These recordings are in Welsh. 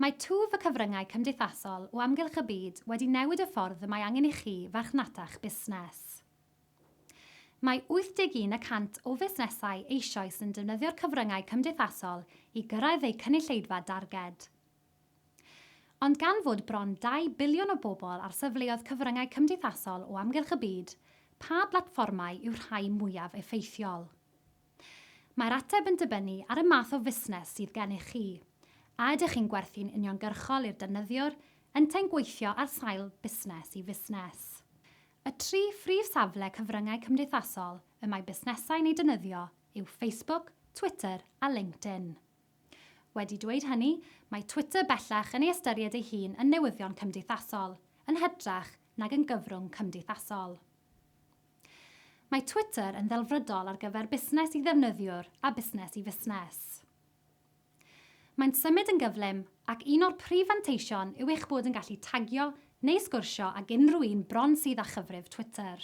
Mae twf y cyfryngau cymdeithasol o amgylch y byd wedi newid y ffordd y mae angen i chi farchnata'ch busnes. Mae 81 y cant o fusnesau eisoes yn defnyddio'r cyfryngau cymdeithasol i gyrraedd eu cynulleidfa darged. Ond gan fod bron 2 biliwn o bobl ar safleoedd cyfryngau cymdeithasol o amgylch y byd, pa blatfformau yw'r rhai mwyaf effeithiol? Mae'r ateb yn dibynnu ar y math o fusnes sydd gennych chi. A ydych chi'n gwerthu'n uniongyrchol i'r defnyddiwr, yntau'n gweithio ar sail busnes i fusnes? Y tri phrif safle cyfryngau cymdeithasol y mae busnesau'n eu defnyddio yw Facebook, Twitter a LinkedIn. Wedi dweud hynny, mae Twitter bellach yn ei ystyried ei hun yn newyddion cymdeithasol, yn hytrach nag yn gyfrwng cymdeithasol. Mae Twitter yn ddelfrydol ar gyfer busnes i ddefnyddiwr a busnes i fusnes. Mae'n symud yn gyflym ac un o'r prif fanteision yw eich bod yn gallu tagio neu sgwrsio ag unrhyw un bron sydd â chyfrif Twitter.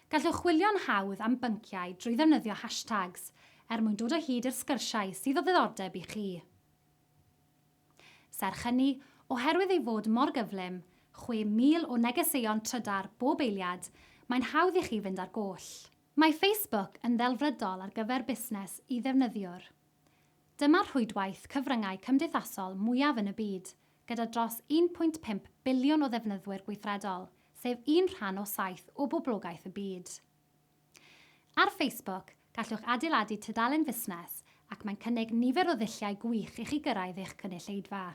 Gallwch chwilio'n hawdd am bynciau drwy ddefnyddio hashtags er mwyn dod o hyd i'r sgyrsiau sydd o ddiddordeb i chi. Serch hynny, oherwydd ei fod mor gyflym, 6,000 o negeseuon trydar bob eiliad, mae'n hawdd i chi fynd ar goll. Mae Facebook yn ddelfrydol ar gyfer busnes i ddefnyddiwr. Dyma'r rhwydwaith cyfryngau cymdeithasol mwyaf yn y byd, gyda dros 1.5 biliwn o ddefnyddwyr gweithredol, sef un rhan o saith o boblogaeth y byd. Ar Facebook, gallwch adeiladu tudalen fusnes ac mae'n cynnig nifer o ddulliau gwych i chi gyrraedd eich cynulleidfa.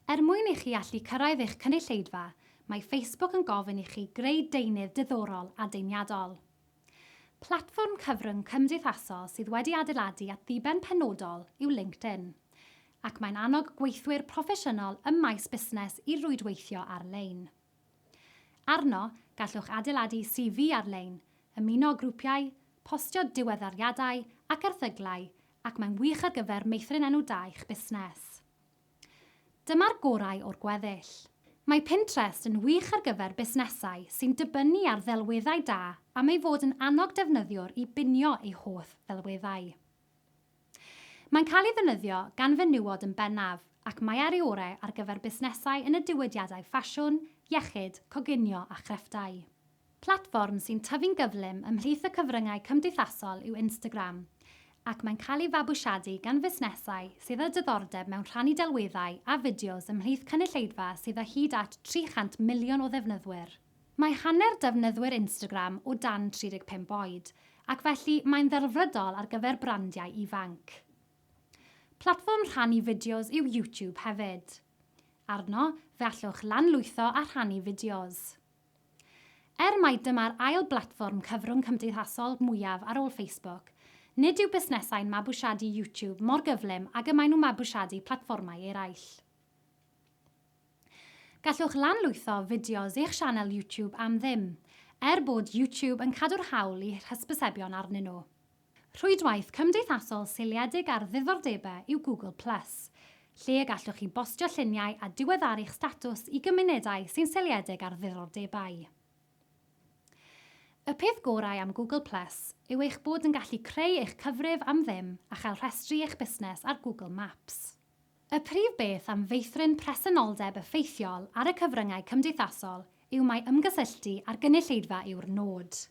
Er mwyn i chi allu cyrraedd eich cynulleidfa, mae Facebook yn gofyn i chi greu deunydd diddorol a deniadol. Platfform cyfrwng cymdeithasol sydd wedi adeiladu at ddiben penodol yw LinkedIn, ac mae'n annog gweithwyr proffesiynol ym maes busnes i rwydweithio ar-lein. Arno, gallwch adeiladu CV ar-lein, ymuno â grwpiau, postio diweddariadau ac erthyglau ac mae'n wych ar gyfer meithrin enw da i'ch busnes. Dyma'r gorau o'r gweddill. Mae Pinterest yn wych ar gyfer busnesau sy'n dibynnu ar ddelweddau da am ei fod yn annog defnyddiwr i binio eu holl ddelweddau. Mae'n cael ei ddefnyddio gan fenywod yn bennaf ac mae ar ei orau ar gyfer busnesau yn y diwydiadau ffasiwn, iechyd, coginio a chrefftau. Platfform sy'n tyfu'n gyflym ymhlith y cyfryngau cymdeithasol yw Instagram, ac mae'n cael ei fabwysiadu gan fusnesau sydd â diddordeb mewn rhannu delweddau a fideos ymhlith cynulleidfa sydd â hyd at 300 miliwn o ddefnyddwyr. Mae hanner defnyddwyr Instagram o dan 35 oed, ac felly mae'n ddelfrydol ar gyfer brandiau ifanc. Platfform rhannu fideos yw YouTube hefyd. Arno, fe allwch lanlwytho a rhannu fideos. Er mai dyma'r ail blatfform cyfrwng cymdeithasol mwyaf ar ôl Facebook, nid yw busnesau'n mabwysiadu YouTube mor gyflym ag y maen nhw'n mabwysiadu platfformau eraill. Gallwch lanlwytho fideos i'ch sianel YouTube am ddim, er bod YouTube yn cadw'r hawl i hysbysebion arnyn nhw. Rhwydwaith cymdeithasol seiliedig ar ddiddordebau yw Google Plus, lle y gallwch chi bostio lluniau a diweddaru'ch statws i gymunedau sy'n seiliedig ar ddiddordebau. Y peth gorau am Google Plus yw eich bod yn gallu creu eich cyfrif am ddim a chael rhestru eich busnes ar Google Maps. Y prif beth am feithrin presenoldeb effeithiol ar y cyfryngau cymdeithasol yw mai ymgysylltu â'r gynulleidfa yw'r nod.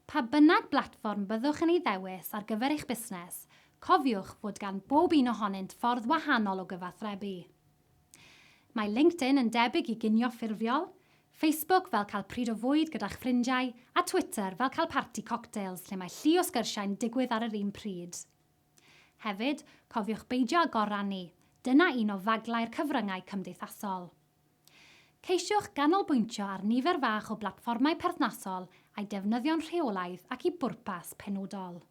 Pa bynnag blatfform byddwch yn ei ddewis ar gyfer eich busnes, cofiwch fod gan bob un ohonynt ffordd wahanol o gyfathrebu. Mae LinkedIn yn debyg i ginio ffurfiol, Facebook fel cael pryd o fwyd gyda'ch ffrindiau a Twitter fel cael parti coctêls lle mae llu o sgyrsiau'n digwydd ar yr un pryd. Hefyd, cofiwch beidio â gor-rannu, dyna un o faglau'r cyfryngau cymdeithasol. Ceisiwch ganolbwyntio ar nifer fach o blatfformau perthnasol a'u defnyddio'n rheolaidd ac i bwrpas penodol.